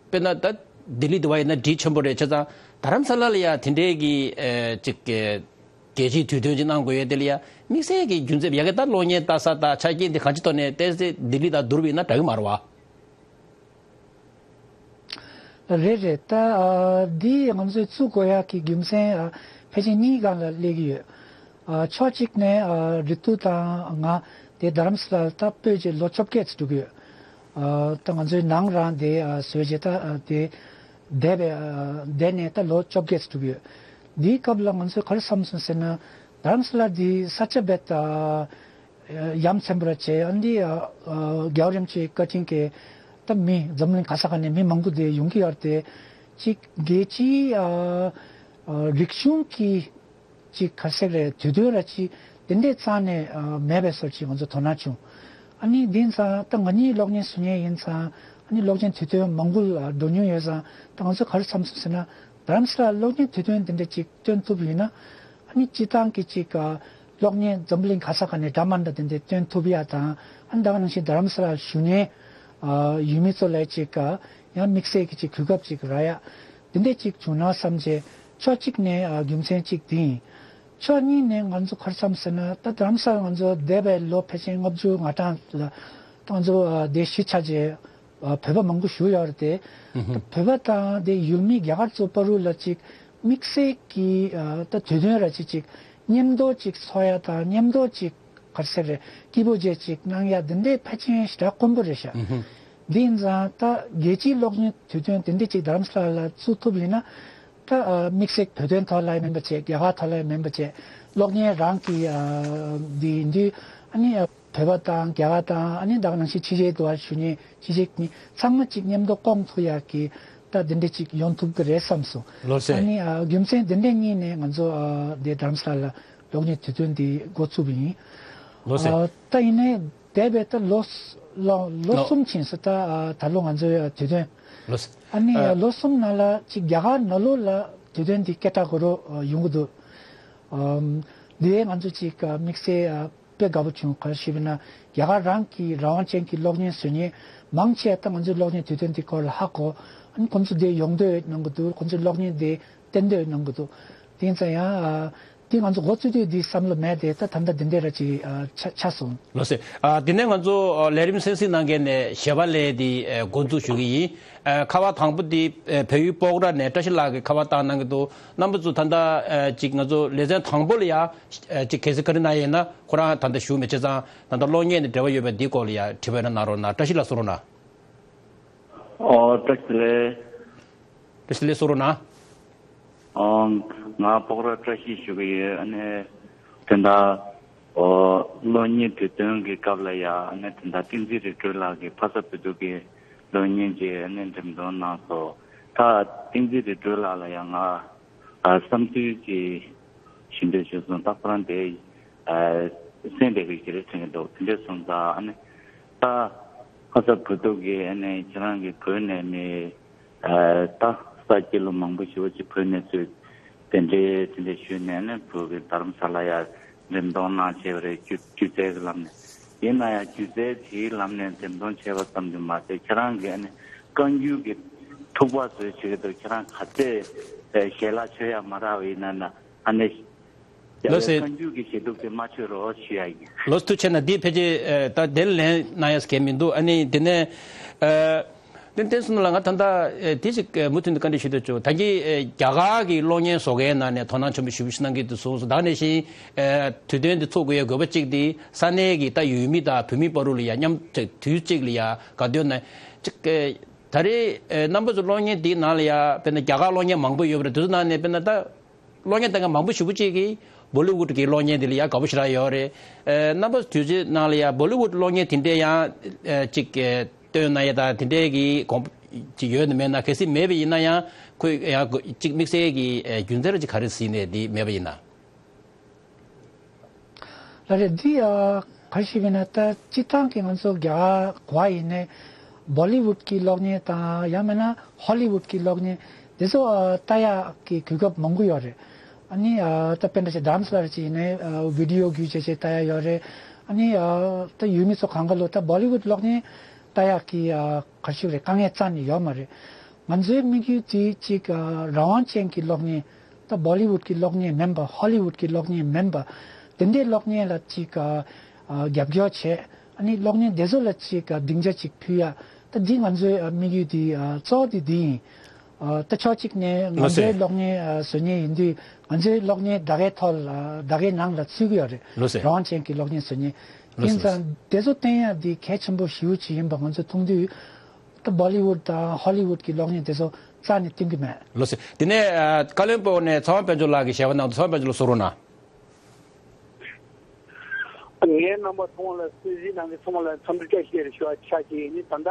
དཔེར་ན་ད་ལྡི་ལི་དུ་བ་ཡིན་ན་འགྲིག་ཆེན་པོ་རེད། བྱས་ཙང་རྡ་རམ་ས་ལ་ལ་ཡ་དེ་འདྲའི་གི་ཨ་གཅིག་གི་རྒྱལ་སྤྱིའི་དུས་སྟོན་ཅིག་གནང་དགོས་ཡས་དེ་ལ་ཡ་དམིགས་བསལ་གྱི་རྒྱུ་མཚན་ཡ་གི་ད་གློག་བརྙན་ལྟ་ས་དང་ཆ་རྐྱེན་དེ་གང་ཅིའི་ཐོག་ནས་ཏོག་ཙམ་ལྡི་ལི་དང་བསྡུར་བ་ཡིན་ན་འདྲ་གི་མ་རེད་བ། རེད་རེད། ད་ཨ་འདི་ང་ཚོས་བཙུགས་དགོས་ཡག་གི་རྒྱུ་མཚན་ཨ་ཕལ་ཆེར་གཉིས་སྒང་ལ་སླེབས་ཀྱི་ཡོད། ཨ་ཕྱོགས་གཅིག་ནས་ཨ་རི་ཏུ་དང་ང་དེ་རྡ་རམ་ས་ལར་ད་སྤོས་རྗེས་ལོ་བཅོ་བརྒྱད་ཙམ་འགྲོ་གི་ཡོད། ཨ་ད་ང་ཚོའི་ནང་རང་དེ་ཨ་བཟོས་རྗེས་ད་ཨ་དེ་བསྡད་པའི་ཨ་བསྡད་ནས་ད་ལོ་བཅོ་བརྒྱད་ཙམ་འགྲོ་གི་ཡོད། འདིའི་སྐབས་ལ་ང་ཚོས་ག་རེ་བསམ་སོང་ཟེར་ན་རྡ་རམ་ས་ལ་འདི་ས་ཆ་རྦད་དེ་ཡ་མཚན་པོ་ར་བྱས། ཨ་འདི་ཨ་ཨ་རྒྱལ་བ་རིན་པོ་ཆེའི་བཀའ་དྲིན་གྱིས་ད་མི་འཛམ་གླིང་ག་ས་ག་ནས་མི་མང་པོ་དེ་ཡོང་གི་ཡོད་རེད་དེ། ཅིག་རྒྱལ་སྤྱིའི་ཨ་ཨ་རིག་གཞུང་གི་ཅིག་ག་རེ་ཟེར་རེད། དུས་སྟོན་ར་ཅིག་དེ་འདྲས་རྩ་ནས་ཨ་མེད་པའི་བཟོ་ཅིག་ང་ཚོ་དོ་སྣང་བྱུང་། ཨ་ནི་འདི་ཡིན་ཙང་ད་ང་གཉིས་གློག་བརྙན་བཟོ་མཁན་ཡིན་ཙང་ཨ་ནི་གློག་བརྙན་དུས་སྟོན་མང་པོ་ལ་འགྲོ་མྱོང་ཡོད་ཙང་ད་ང་ཚོ་ག་རེ་བསམ་སོང་ཟེར་ན་རྡ་རམ་ས་ལ་གློག་བརྙན་དུས་སྟོན་དེ་འདྲས་ཅིག་སྟོན་ཐུབ་ཡོད་ན་ཨ་ནི་སྤྱིར་བཏང་གི་ཅིག་ཨ། གློག་བརྙན་འཛམ་བུ་གླིང་ག་ས་ག་ནས་འདྲ་མི་འདྲ་དེ་འདྲ་སྟོན་ཐུབ་ཡ་དང་ཨ་ནི་ད་ག་ནང་བཞིན་རྡ་རམ་ས་ལར་བཞུགས་མཁན་ཨ་ཡུལ་མི་ཚོ་ལ་ཅིག་ཨ་ཡང་དམིགས་བསལ་གྱི་ཅིག་གོ་སྐབས་ཅིག་རག་ཡ་དེ་འདྲ་ཅིག་བྱུང་ན་བསམ་བྱས་ཕྱོགས་གཅིག་ནས་ཨ་རྒྱུ་མཚན་གཅིག་དེ་ཡིན། ཕྱོགས་གཉིས་ནས་ང་ཚོ་ག་རེ་བསམ་ཟེར་ན་ད་རྡ་རམ་ས་ལར་ང་ཚོ་འདས་པའི་ལོ་ཕལ་ཆེར་ལྔ་བཅུ་ང་གྲངས་ལ་ད་ང་ཚོ་ཨ་དེ་གཞིས་ཆགས་བྱས། ཨ་བོད་པ་མང་པོ་བཞུགས་ཡོད་རེད་དེ། ཨུ་ཧུ། ད་བོད་པ་དང་དེ་ཡུལ་མི་རྒྱ་གར་ཚོ་བར་དུ་ལ་ཅིག་དམིགས་བསལ་གྱི་ཨ་ད་དུས་སྟོན་ར་ཅིག་ཅིག་མཉམ་དུ་ཅིག་ཚོགས་ཡ་དང་མཉམ་དུ་ཅིག་ག་རེ་ཟེར་རེད་སྐྱིད་པོ་བྱས་ཅིག་གནང་ཡ་འདི་འདྲའི་ཕལ་ཆེར་ཞེ་དྲག་དཀོན་པོ་རེད་ཤག། ཨུ་ཧུ། འདི་ཡིན་ཙང་ད་རྒྱལ་སྤྱིའི་གློག་བརྙན་དུས་སྟོན་དེ་འདྲའི་ཅིག་རྡ་རམ་ས་ལ་ལ་བཙུགས་ཐུབ་ཡིན་ན། ད་ཨ་དམིགས་བསལ་བོད་དོན་ཐོག་ལ་མིན་པ་བྱས་རྒྱ་གར་ཐོག་ལ་མིན་པ་བྱས་གློག་བརྙན་རང་གི་ཨ་འདི་ཡིན་དུས་ཨ་ནི་ཨ་བོད་པ་དང་རྒྱ་གར་དང་ཨ་ནི་ད་ག་ནང་བཞིན་ཕྱི་རྒྱལ་དུ་བ་བཞུགས་མཁན་ཕྱི་རྒྱལ་གྱི་མི་ཚང་མ་གཅིག་མཉམ་དུ་སྐོང་ཐུབ་ཡག་གི་ད་འདི་འདྲ་ཅིག་ཡོང་ཐུབ་ཀྱི་རེད་བསམ་སོང་། ལགས་སེ། ཨ་ནི་ཨ་རྒྱུ་མཚན་འདི་འདྲ་གཉིས་ནས་ང་ཚོ་ཨ་འདི་རྡ་རམ་ས་ལ་ལ་གློག་བརྙན་དུས་སྟོན་འདི་འགོ་ཚུགས་པ་ཡིན། ལགས་སེ། ཨ་ད་ཡིན་ནའི་འདས་པའི་ད་ལོ་ལོ་ལོ་ལོ་གསུམ་ཕྱིན་སོང་ད་ཨ་ད་ལོ་ང་ཚོའི་དུས་སྟོན། ལགས་སེ། ཨ་ནི་ཨ་ལོ་གསུམ་ནང་ལ་ཅིག་རྒྱ་གར་ནང་ལོགས་ལ་དུས་སྟོན་འདི་སྐད་གྲགས་དགོས་རོགས་ཡོང་གི་འདུག། ཨམ། འདི་ང་ཚོ་ཅིག་དམིགས་བསལ་དཔེ་དགའ་པོ་བྱུང་། ག་རེ་ཞུས་པ་ན་རྒྱ་གར་རང་གི་རང་དབང་ཅན་གྱི་གློག་བརྙན་བཟོ་མཁན་མང་ཆེ་ད་ང་ཚོའི་གློག་བརྙན་དུས་སྟོན་འདི་སྐོར་ལ་ཧ་གོ། ཨ་ནི་ཁོང་ཚོ་འདིར་ཡོང་འདོད་གནང་གི་འདུག། ཁོང་ཚོའི་གློག་བརྙན་འདི་བསྟན་འདོད་གནང་གི་འདུག། དེ་ཡིན་ཙང་ཡང་ཨ་འདི་ང་ཚོ་འགོ་བཙུགས་དུས་འདི་བསམ་བློ་མེད་དེ་ད་ད་ལྟ་འདི་འདྲ་ར་ཅིག་ཨ་ཆ་ཆགས་སོང་། ལགས་སེ། ཨ་དེ་ནས་ང་ཚོ་ཨ་ལས་རིམ་གསན་གཟིགས་གནང་མཁན་ནས་ཞལ་པར་ལས་འདི་ཨ་འགོ་འཛུགས་ཞུ་གི་ཡིན། ཨ་ཁ་པར་དང་པོ་འདི་ཨ་བལ་ཡུལ་སྤོག་ར་ནས་བཀྲ་ཤིས་ལགས་ཀྱིས་ཁ་པར་བཏང་གནང་གི་འདུག། རྣམ་པ་ཚོ་ད་ལྟ་ཨ་ཅིག་ང་ཚོ་ལེ་ཚན་དང་པོ་ལ་ཡ་ཨ་ཅིག་གལ་སྲིད་བཀའ་དྲིན་གནང་ཡས་ཡིན་ན་ཁོ་རང་ད་ལྟ་བཞུགས་མེད། བྱས་ཙང་ད་ལྟ་གློག་བརྙན་ནས་འབྲེལ་བ་ཡོད་པའི་འདིའི་སྐོར་ལ་ཡ་དྲི་བ་ཡོད་ན་གནང་རོགས་གནང་། བཀྲ་ཤིས་ལགས་གསུང་རོགས་གནང་། ཨོ་བཀྲ་ཤིས་བདེ་ལེགས། བཀྲ་ཤིས་བདེ་ལེགས་གསུང་རོགས་གནང་། ཨོ། ང་སྤོག་ར་བཀྲ་ཤིས་ཞུ་གི་ཡོད། ཨ་ནི་དེ་འདྲ་ཨོ་གློག་བརྙན་དུས་སྟོན་གྱི་སྐབས་ལ་ཡ་ཨ་ནི་དེ་འདྲ་བསྟན་འཛིན་རི་ཁྲོད་ལགས་ཀྱིས་ཕ་ས་བོད་ཕྲུག་གི་གློག་བརྙན་ཅིག་ཨ་ནི་འགྲེམས་སྟོན་གནང་སོང་། ད་བསྟན་འཛིན་རི་ཁྲོད་ལགས་ལ་ཡ་ང་ཨ་བསམ་ཚུལ་ཅིག་ཞུ་འདོད་བྱུང་སོང་། ད་ཁོ་རང་དེ་ཨ་གསན་བསྡད་ཀྱི་ཞིག་རེད་དྲན་གྱི་འདུག། དེ་འདྲ་སོང་ཙང་ཨ་ནི་ད་ཕ་ས་བོད་ཕྲུག་གིས་ཨ་ནི་ཁྱེད་རང་གི་བོད་ནས་མི་ཨ་ད་ས་སྐྱེས་ལོ་མང་པོ་ཞེ་པོ་ཅིག་བོད་ནས་ཚུར་དེ་འདྲའི་དེ་འདྲའི་ཞུས་ནས་ནི་བོད་ཀྱི་རྡ་རམ་ས་ལ་ཡར་འགྲེམས་སྟོན་གནང་བྱས་པ་རེད། སྒྱུ་སྒྱུ་རྩལ་གྱི་ལམ་ནས། ཡིན་ན་ཡང་སྒྱུ་རྩལ་དེའི་ལམ་ནས་འགྲེམས་སྟོན་བྱས་པ་ཙམ་དུ་མ་ཟད་ཁྱེད་རང་གི་ཨ་ནི་བཀའ་འགྱུར་གྱི་ཐུག་པ་བཟོས་བྱེད་ཀྱི་འདུག། ཁྱེད་རང་ག་ཚད་ཞལ་ལག་མཆོད་ཡ་མ་རག་པ་ཡིན་ན་ན་ཨ་ནི། ལགས་སེ། བཀའ་འགྱུར་གྱི་ཞལ་འདུག་དེ་མ་མཆོད་རོགས་ཞུ་ཡ་ཡིན། ལགས་སེ། ཐུགས་རྗེ་ཆེ་གནང་། འདི་ཕལ་ཆེར་ད་དེ་ལན་གནང་ཡ་གལ་མི་འདུག། ཨ་ནི་དེ་ནས་ཨ་བསྟན་བསྟན་སོང་ལ་ང་ད་ལྟ་དེ་ཞིག་མུ་མཐུད་དུ་བཀའ་འདྲི་ཞུ་འདོད་བྱུང་། ད་གིན་རྒྱ་གར་གྱི་གློག་བརྙན་བཟོ་མཁན་ནང་ནས་དོ་སྣང་ཆེན་པོ་ཞེ་པོ་ཞིག་གནང་གི་འདུག་གསུངས་སོང་། ད་ག་ནང་བཞིན་དུས་སྟོན་འདི་ཚོགས་དགོས་ཡ་དགོས་པ་གཅིག་དེ་ས་གནས་ཀྱི་ད་ཡུལ་མི་དང་བོད་མི་བར་དུ་ལ་ཡ་མཉམ་དུ་དུས་གཅིག་ལ་ཡ་དགའ་སྟོན་ན་གཅིག་ད་རེས་རྣམ་པ་ཚོ་གློག་བརྙན་འདིའི་ནང་ལ་ཡ་དཔེར་ན་རྒྱ་གར་གློག་བརྙན་མང་པོ་ཡོད་པ་རེད། དེ་ཚོ་ནང་ནས་དཔེར་ན་ད། གློག་བརྙན་ལྟ་མཁན་མང་པོ་ཞེ་པོ་ཅིག་གིས་ བོ་ལི་ཝུད་ཀྱི་གློག་བརྙན་དེ་ལ་ཡང་དགའ་པོ་ཞེ་དྲག་ཡོད་རེད། ཨ་རྣམ་པ་ཚོ་དུས་ཚོད་ནང་ལ་ཡང་བོ་ལི་ཝུད་གློག་བརྙན་དེ་འདྲས་ཡང་ཨ་ཅིག་ཨ་སྟོན་གནང་ཡ་དང་དེ་འདྲས་ཀྱི་གོམ་ཅིག་ཡོད་ན་མེད་ན། གལ་སྲིད་མེད་པ་ཡིན་ན་ཡང་ཁོས་ཡང་ཅིག་དམིགས་བསལ་གྱི་ཨ་རྒྱུ་མཚན་ར་ཅིག་ག་རེ་གཟིགས་ནས་འདི་མེད་པ་ཡིན་ན། ལགས་རེད། འདི་ཨ་ག་རེ་ཞུས་པ་ཡིན་ན། ད་སྤྱིར་བཏང་གི་ང་ཚོ་རྒྱ་གར་ག་པར་ཡིན་ནའི་བོ་ལི་ཝུད་ཀྱི་གློག་བརྙན་དང་ཡང་མིན་ན་ཧོ་ལི་ཝུད་ཀྱི་གློག་བརྙན་དེ་ཚོ་ཨ་ལྟ་ཡག་གི་གོ་སྐབས་མང་པོ་ཡོད་རེད། ཨ་ནི་ཨ་ད་དཔེར་ན་ཅིག་རྡ་རམ་ས་ལ་ཅིག་ཡིན་ནའི་ཨ་བི་ཌི་ཡོ་བརྒྱུད་བྱས་བྱས་ལྟ་ཡག་ཡོད་རེད། ཨ་ནི་ཨ་ད་ཡུལ་མི་ཚོ་གང་ག་ལོ་ད་བོ་ལི་ཝུད་གློག་བརྙན་ལྟ་ཡག་གི་ཨ་ག་རེ་ཞུ་རེད། དཀའ་ངལ་རྩ་ནས་ཡོད་མ་རེད། ང་ཚོའི་དམིགས་ཡུལ་དེ་ཅིག་ཨ་རང་དབང་ཅན་གྱི་གློག་བརྙན། ད་བོ་ལི་ཝུད་ཀྱི་གློག་བརྙན་མིན་པ། ཧོ་ལི་ཝུད་ཀྱི་གློག་བརྙན་མིན་པ། དེ་འདྲའི་གློག་བརྙན་ལ་ཅིག་ཨ་ཨ་རྒྱབ་སྐྱོར་བྱས། ཨ་ནི་གློག་བརྙན་དེ་ཚོ་ལ་ཅིག་ཨ་སྡིངས་ཆ་ཅིག་ཕུལ་ཡ། ད་འདི་ང་ཚོའི་ཨ་དམིགས་ཡུལ་དེ་ཨ་གཙོ་བོ་དེ་འདི་ཡིན། ཨ་ད་ཕྱོགས་གཅིག་ནས་ང་ལགས་སེ། ཚོའི་གློག་བརྙན་ཨ་བཟོ་མཁན་ཡིན་དུས་ང་ཚོའི་གློག་བརྙན་དྲ་རྒྱའི་ཐོག་ལ་ཨ་དྲ་རྒྱའི་ནང་ལ་ཚུད་ཀྱི་ཡོད་རེད། ལགས་སེ། རང་དབང་ཅན་གྱི་གློག་བརྙན་བཟོ་མཁན། ལགས་ཡིན་སེ། ཙང་དེ་ཚོ་བསྟན་ཡ་འདི་གལ་ཆེན་པོ་ཞེ་པོ་ཅིག་ཡིན་པ་ང་ཚོ་མཐོང་དུས། ད་བོ་ལི་ཝུད་དང་ཧོ་ལི་ཝུད་ཀྱི་གློག་བརྙན་དེ་ཚོ་རྩ་ནས་བསྟན་གྱི་མེད། ལགས་སེ། དེ་ནས་ཨ་བཀའ་བློན་སྦུག་ནས་ཚེ་དབང་དཔལ་འབྱོར་ལགས་ཀྱིས་ཞལ་པར་གནང་འདུག། ཚེ་དབང་དཔལ་འབྱོར་ལགས་གསུང་རོགས་གནང་། ངའི་རྣམ་པ་ཚང་མ་ལ། གསན་གཟིགས་གནང་མཁན་ཚང་མ་ལ་འཚམས་འདྲི་བཀྲ་ཤིས་བདེ་ལེགས་ཞུ་བ་ཆ་གཅིག་ཡིན། ད་ལྟ་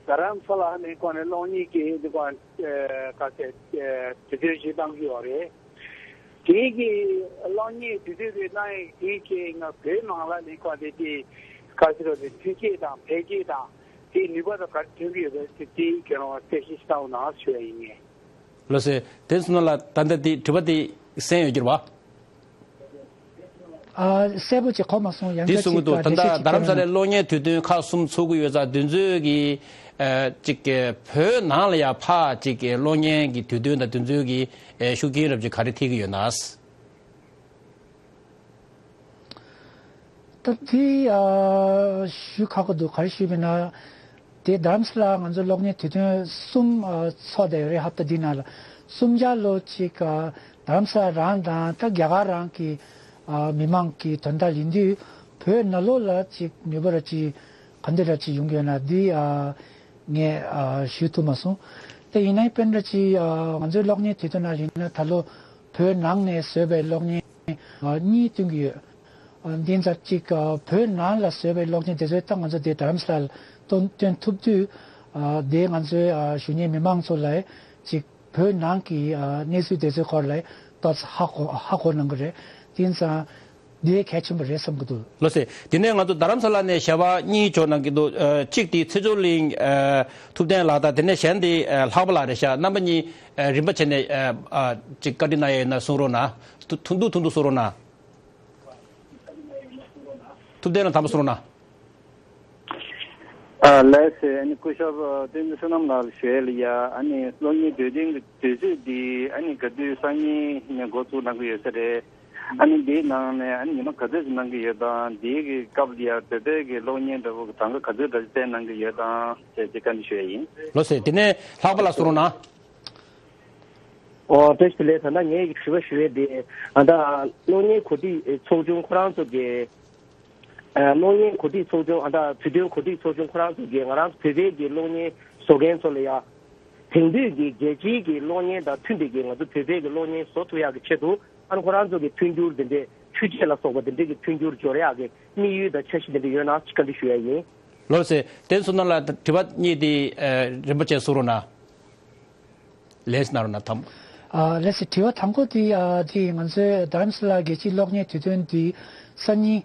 རྡ་རམ་ས་ལ་ནས་ཁོང་ནས་གློག་བརྙན་གྱི་འདི་ག་ག་ཟེ་དུས་སྟོན་ཞིག་བཏང་གི་ཡོད་རེད། དེའི་གི་གློག་བརྙན་དུས་སྟོན་དེ་གནང་ཡས་དེའི་གི་ང་བོད་ནང་ལ་ནི་ཁོ་དེ་དེ་ག་ཟེ་རོ་དེ་མཐུན་རྐྱེན་དང་འཕེལ་རྒྱས་དང་དེའི་ནུས་པ་དང་ག་རེ་ཐོན་གི་ཡོད་པ་དེ་དེའི་ཁྱེད་རང་གསལ་བཤད་གནང་རོགས་གནང་ཞུ་ཡ་ཡིན། ངས། ལགས་སེ། དེ་སོང་ན་ལ་ད་ལྟ་དེ་དྲི་བ་དེ་གསན་ཡོད་ཀྱི་རེད་བ། ཨ་གསལ་པོ་ཅིག་གོ་མ་སོང་། ཡང་དེ་བསྐྱར་གསུང་གི་ཅིག་འདུག། ད་འགྲེལ་ལྟ་བཤད་ཅིག་རྡ་རམ་ས་བསྐྱོན་ན། ལའི་གློག་བརྙན་དུས་སྟོན་ཁག་གསུམ་ཚོགས་ཀྱི་ཡོད་ཙང་དེ་ཚོའི་གི་ཨ་ཅིག་གི་བོད་ནང་ལ་ཡང་ཕར་ཅིག་གི་གློག་བརྙན་གྱི་དུས་སྟོན་དང་དེ་ཚོའི་གི་ཨ་ཤུགས་རྐྱེན་རབ་ཅིག་ག་རེ་ཐེབས་ཀྱི་ཡོད་ན། ད་དེ་ཨ་ཞུ་ཁག་པོ་འདུག། ག་རེ་ཞུས་པ་ཡིན་ན། དེ་རྡ་རམ་ས་ལ་ང་ཚོ་གློག་བརྙན་དུས་སྟོན་གསུམ་ཨ་ཚོགས་བསྡད་ཡོད་རེད། ཧབ་ཏ་འདི་ནང་ལ་གསུམ་ཆ་ལོ་གཅིག་ཨ་རྡ་རམ་ས་ལ་རང་དང་ད་རྒྱ་གར་རང་གི་ཨ་མི་མང་གི་དོན་དག་ཡིན་དུས་བོད་ནང་ལོགས་ལ་ཅིག་ནུས་པ་ར་ཅིག་ག་འདྲ་ར་ཅིག་ཡོང་གི་ཡོད་ན་འདི་ཨ་ངས་ཨ་ཞུ་ཐུབ་མ་སོང་། དེ་ཡིན་ན་དཔེར་ན་ཅིག་ཨ་ང་ཚོའི་གློག་བརྙན་དུས་སྟོན་ནང་ཡིན་ན་ད་ལོ་བོད་ནང་ནས་བཟོས་པའི་གློག་བརྙན་ཨ་གཉིས་སྟོན་གྱི་ཡོད། ཨ་འདི་ཙམ་ཅིག་ཨ་བོད་ནང་ལ་བཟོས་པའི་གློག་བརྙན་དེ་ཚོའི་སྟེང་ང་ཚོ་དེ་རྡ་རམ་ས་ལར་སྟོན་སྟོན་ཐུབ་དུས། ཨ་དེ་ང་ཚོའི་ཨ་ཞུ་མཁན་མི་མང་ཚོ་ལ་ཅིག་བོད་ནང་གི་ཨ་གནས་ཚུལ་དེ་ཚོའི་སྐོར་ལ་ཏོག་ཙམ་ཧ་གོ་ཧ་གོ་གནང་གི་རེད། དེ་ཙང་དེ་གལ་ཆེན་པོ་རེད་བསམ་གྱི་འདུག། ལགས་སེ། དེ་ནས་ང་ཚོ་རྡ་རམ་ས་ལ་ནས་ཞལ་པར་གཉིས་འབྱོར་གནང་གི་འདུག། ཨ་གཅིག་དེ་ཚེ་མཆོག་གླིང་ཨ་ཐུབ་བསྟན་ལགས་དང་། དེ་ནས་གཞན་དེ་ཨ་ལྷག་པ་ལགས་རེད་ཤག། རྣམ་པ་གཉིས་ཨ་རིམ་པ་བྱས་ནས་ཨ་ཨ་ཅིག་བཀའ་འདྲི་གནང་ཡ་ཡོད་ན་གསུང་རོགས་གནང་། ཐུང་ཐུང་ཐུང་ཐུང་གསུང་རོགས་གནང་། ཐུབ་བསྟན་ལགས་དང་པོ་གསུང་རོགས་གནང་། ཨ་ལགས་སེ། ཨ་ནི་སྐུ་ཞབས་བསྟན་འཛིན་བསོད་ནམས་ལགས་ལ་ཞུ་ཡས་ལ་ཡ། ཨ་ནི་གློག་བརྙན་དུས་སྟོན་གྱི་དུས་ཚོད་འདི་ཨ་ནི་ག་དུས་སང་ཉིན་ནས་འགོ་བཙུགས་གནང་གི་ཡོད་ས་རེད། ཨ་ནི་འདིའི་ནང་ནས་ཨ་ནི་ཉི་མ་ག་ཚོད་ཙམ་གནང་གི་ཡོད་དང་། འདིའི་གི་སྐབས་ལ་ཡ་བོད་པའི་གི་གློག་བརྙན་འདྲ་བོ་གི་གྲངས་ཀ་ག་ཚོད་འདྲ་བསྟན་གནང་གི་ཡོད་དང་ཞེས་ཅིག་བཀའ་འདྲི་ཞུ་ཡས་ཡིན། ལགས་སེ། དེ་ནས་ལྷག་པ་ལགས་གསུང་རོགས་གནང་། ཨོ་བཀྲ་ཤིས་བདེ་ལེགས། ད་ལྟ་ངས་ཞུ་བ་ཞུ་ཡས་དེ་ཨ་ད་གློག་བརྙན་གོ་སྒྲིག་ཚོགས་ཆུང་ཁོ་རང་ཚོ་གི་ཨ་གློག་བརྙན་གོ་སྒྲིག་ཚོགས་ཆུང་། ཨ་ད་དུས་སྟོན་གོ་སྒྲིག་ཚོགས་ཆུང་ཁོ་རང་ཚོ་གིས་ང་རང་ཚོ་བོད་པའི་གི་གློག་བརྙན་བཟོ་མཁན་ཚོ་ལ་ཡ་དེང་དུས་ཀྱི་རྒྱལ་སྤྱིའི་གི་གློག་བརྙན་དང་མཐུན་པའི་གི་ང་ཚོ་བོད་པའི་གི་གློག་བརྙན་བཟོ་ཐུབ་ཡག་གི་ཆེད་དུ། ཨ་ནི་ཁོ་རང་ཚོ་གི་མཐུན་འགྱུར་དེ་འདྲས་འཕྲུལ་ཆས་ལ་སོགས་པ་དེ་འདྲས་ཀྱི་མཐུན་འགྱུར་འབྱོར་ཡག་གི་དམིགས་ཡུལ་དང་འཆར་གཞི་དེ་འདྲས་ཡོད་ན་ཅིག་བཀའ་འདྲི་ཞུ་ཡ་ཡིན། ལགས་སེ། དེ་སོང་ན་ལ་དྲི་བ་གཉིས་དེ་ཨ་རིམ་པ་བྱས་གསུང་རོགས་གནང་། ལན་གནང་རོགས་གནང་དང་། ཨ་ལགས་སེ། དྲི་བ་དང་པོ་དེ་ཨ་དེ་ང་ཚོའི་རྡ་རམ་ས་ལ་རྒྱལ་སྤྱིའི་གློག་བརྙན་དུས་སྟོན་དེ་སང་ཉིན་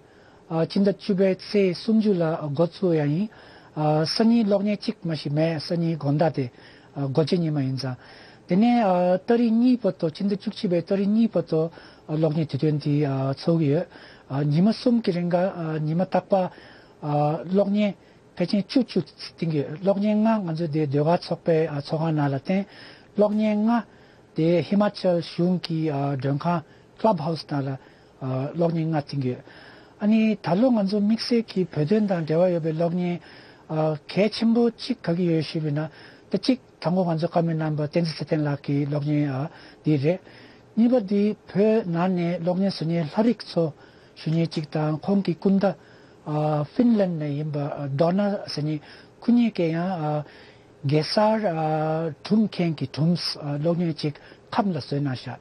ཨ་སྤྱི་ཟླ་བཅུ་པའི་ཚེས་སུམ་ཅུ་ལ་འགོ་བཙུགས་ཡ་ཡིན། ཨ་སང་ཉིན་གློག་བརྙན་གཅིག་མ་ཞིག་མེད། སང་ཉིན་དགོང་དག་དེ་ཨ་སྒོ་འབྱེད་ཉི་མ་ཡིན་ཙང་། དེ་ནས་ཨ་ཏ་རིག་གཉིས་བར་དུ། སྤྱི་ཟླ་བཅུ་གཅིག་པའི་ཏ་རིག་གཉིས་བར་དུ་ཨ་གློག་བརྙན་དུས་སྟོན་དེ་ཨ་ཚོགས་ཀྱི་ཡོད། ཨ་ཉི་མ་གསུམ་གྱི་རིང་ག་ཨ་ཉི་མ་རྟག་པར་ཨ་གློག་བརྙན་ཕལ་ཆེར་བཅུ་བཅུ་བཏིང་གི་ཡོད། གློག་བརྙན་ལྔ་ང་ཚོའི་དེ་ཟློས་གར་ཚོགས་པའི་ཨ་ཚོགས་ཁང་ནང་ལ་བཏང་། གློག་བརྙན་ལྔ་དེ་ཧི་མ་ཅལ་གཞུང་གི་ཨ་མགྲོན་ཁང་Club House ནང་ལ་ཨ་གློག་བརྙན་ལྔ་བཏིང་གི་ཡོད། ཨ་ནི་ད་ལོ་ང་ཚོ་དམིགས་བསལ་གྱི་བོད་དོན་དང་འབྲེལ་བ་ཡོད་པའི་གློག་བརྙན་ཨ་གལ་ཆེན་པོ་གཅིག་ག་གི་ཡོད་ཞུས་པ་ཡིན་ན། ད་གཅིག་དང་པོ་ང་ཚོ་བཀའ་མོལ་གནང་བ་བསྟན་འཛིན་ཚེ་བརྟན་ལགས་ཀྱི་གློག་བརྙན་ཨ་འདི་རེད། གཉིས་པ་འདི་བོད་ནང་ནས་གློག་བརྙན་བཟོ་མཁན་ལྷ་རིགས་ཚོ་ཞུ་མཁན་གཅིག་དང་། ཁོང་གི་སྐུ་ཟླ་ཨ་ཧྥིན་ལན་ནས་ཡིན་པ་ཨ་ཌོ་ན་ཟེར་མཁན། ཁོ་གཉིས་ཀས་ཡང་ཨ་གེ་སར་ཨ་སྒྲུང་མཁན་གྱི་སྒྲུང་ཨ་གློག་བརྙན་གཅིག་ཁམས་ལ་བཟོས་གནང་ཤག།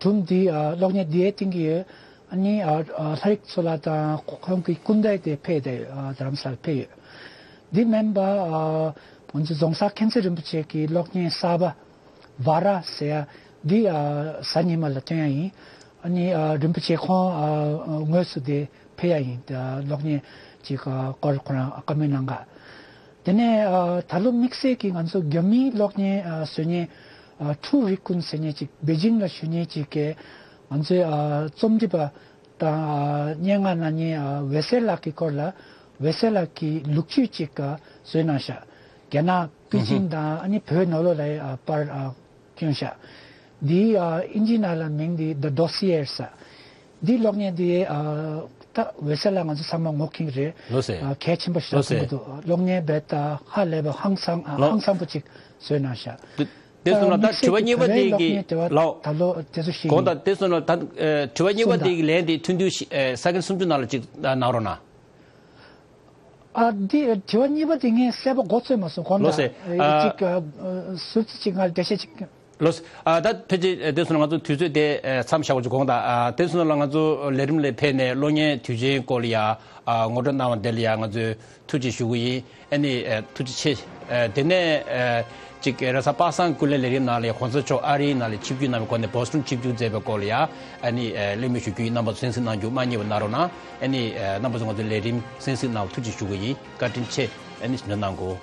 དུམ་འདི་ཨ་གློག་བརྙན་འདིའི་སྟེང་གི་ཡོད། ཨ་ནི་ཨ་ཨ་ལྷ་རིག་མཚོ་ལགས་དང་ཁོང་གི་སྐུ་ཟླ་དེ་ཕེབས་ཏེ་ཨ་རྡ་རམ་ས་ལ་ཕེབས་ཡོད། འདི་མིན་པ་ཨ་ང་ཚོ་རྫོང་སར་མཁྱེན་བརྩེ་རིན་པོ་ཆེ་གི་གློག་བརྙན་གསར་པ་ཝཱ་ར་ཟེར་ཡ་འདི་ཨ་གཟའ་ཉི་མ་ལ་སྟོན་ཡ་ཡིན། ཨ་ནི་ཨ་རིན་པོ་ཆེ་ཁོང་ཨ་དངོས་སུ་དེ་ཕེབས་ཡ་ཡིན། ད་གློག་བརྙན་ཅིག་ཨ་སྐོར་ཁོ་རང་བཀའ་མོལ་གནང་ག་དེ་ནས་ཨ་ད་ལོ་དམིགས་བསལ་གྱིས་ང་ཚོ་རྒྱ་མིའི་གློག་བརྙན་ཨ་བཟོ་མཁན་ཨ་ཁྲུའུ་རི་ཀུན་ཟེར་མཁན་ཅིག་པེ་ཅིང་ལ་བཞུགས་མཁན་ཅིག་གིས་ང་ཚོའི་ཨ་རྩོམ་སྒྲིག་པ་དང་ཨ་སྙན་ངག་གནང་མཁན་ཨ་ཝེ་སེ་ལགས་ཀྱི་སྐོར་ལ་ཝེ་སེ་ལགས་ཀྱི་ལོ་རྒྱུས་ཅིག་ཨ་བཟོས་གནང་ཤག་རྒྱ་ནག་པེ་ཅིང་དང་ཨ་ནི་བོད་ནང་ལོགས་ལ་ཨ་པར་ཨ་བསྐྱོན་ཤག་འདིའི་ཨ་ཨིན་ཇི་ནང་ལ་མིང་འདི་The Dossier ཟེར། འདི་གློག་བརྙན་འདི་ཨ་ད་ཝེ་སེ་ལགས་ང་ཚོ་ཚང་མ་ངོ་མཁན་རེད། ལགས་སེ། ཨ་གལ་ཆེན་པོ་ཞིག་ལགས་སེ། མཐོང་གི་འདུག་གློག་བརྙན་རྦད་དེ་ཧ་ལས་པ་ཧང་སང་ཨ་ལགས། ཧང་སང་པོ་ཅིག་བཟོས་གནང་ཤག་དེ་དེ་སོང་ན་ད་དམིགས་བསལ་དྲི་བ་གྱི་གཉིས་པ་བོད་དེ་གི་གློག་བརྙན་དེ་བ་ལགས། ད་ལོ་དེ་ཚོ་ཞིག་གོང་དང་དེ་སོང་ན་ད་ཨ་དྲི་བ་གཉིས་པ་གསུམ་དང་དེ་གི་ལན་དེ་ཐུང་ཐུང་ཞིག་ཨ་ས་ཀན་སུམ་ཅུ་ནང་ལ་ཅིག་གནང་རོགས་གནང་། ཨ་འདི་དྲི་བ་གཉིས་པ་དེ་ངས་གསལ་པོ་མགོ་ཚོས་མ་སོང་། གོང་ལགས་དང་སེ། ཨ་ཅིག་ཨ་ཟུར་ཙམ་ཅིག་ང་ལ་འགྲེལ་བཤད་ཅིག་ལགས་སེ། ཨ་ད་ཕལ་ཆེར་དེ་སོང་ན་ང་ཚོ་དུས་ཚོད་དེ་ཨ་མཚམས་བཞག་པ་ཅིག་གོང་དང་། ཨ་དེ་སོང་ན་ང་ཚོ་ལས་རིམ་ལ་ཕེབས་ནས་གློག་བརྙན་དུས་ཆེན་སྐོར་ལ་ཡ་ཨ་ངོ་སྤྲོད་གནང་བ་དེ་ལ་ཡ་ང་ཚོས་ཐུགས་རྗེ་ཞུ་གི་ཡིན། ཨ་ནི་ཨ་ཐུགས་རྗེ་ཆེ། ཨ་དེ་ནས་ཨ་ཅིག་རེས་གཟའ་པ་སངས་ཀུན་གླེང་ལས་རིམ་ནང་ལ་གོང་ས་མཆོག་ཨ་རིའི་ནང་ལ་ཆིབས་བསྒྱུར་གནང་བའི་སྒོ་ནས་བོ་སི་ཊོན་ཆིབས་བསྒྱུར་མཛད་པའི་སྐོར་ལ་ཡ་ཨ་ནི་ཨ་གླེང་མོལ་ཞུ་རྒྱུ་ཡིན། རྣམ་པ་ཚོ་གསན་གཟིགས་གནང་རྒྱུ་མ་བསྙེལ་བ་གནང་རོགས་གནང་། ཨ་ནི་ཨ་རྣམ་པ་ཚོ་ང་ཚོའི་ལས་རིམ་གསན་གཟིགས་གནང་བ་ཐུགས་རྗེ་ཞུ་གི་ཡིན། བཀའ་དྲིན་ཆེ། ཨ་ནི་གཟིགས་གནང་གོ།